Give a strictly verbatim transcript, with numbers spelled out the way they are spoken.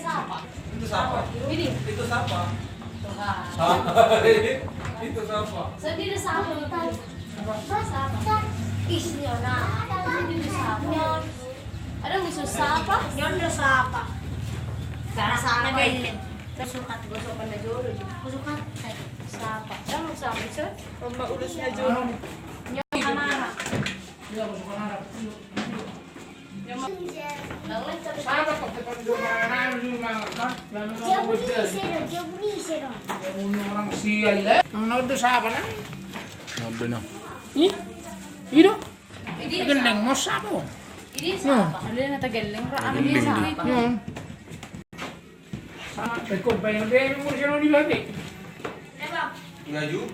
Sapa? Itu sapa? Ini. Itu sapa? Tuhan. Sapa? Itu sapa? Sendiri sapa? Sapa? Is, ni on. Sendiri sapa? Ni on. Adong do sapa? Ni on do sapa? Sapa? Sapa? Sukat gosokan na jolo. Sukat. Sapa? Adong sapa? Bisa? Rumah ulos na jolo. Ni on. Iya, gosokan anak. Nang na on do sapa nang? Nang na on do sapa nang? Ih, i do. Gelleng ma sapa? Gelleng. Gelleng. Sapa? Ikut bayar deh, umur siapa ni lagi? Laju.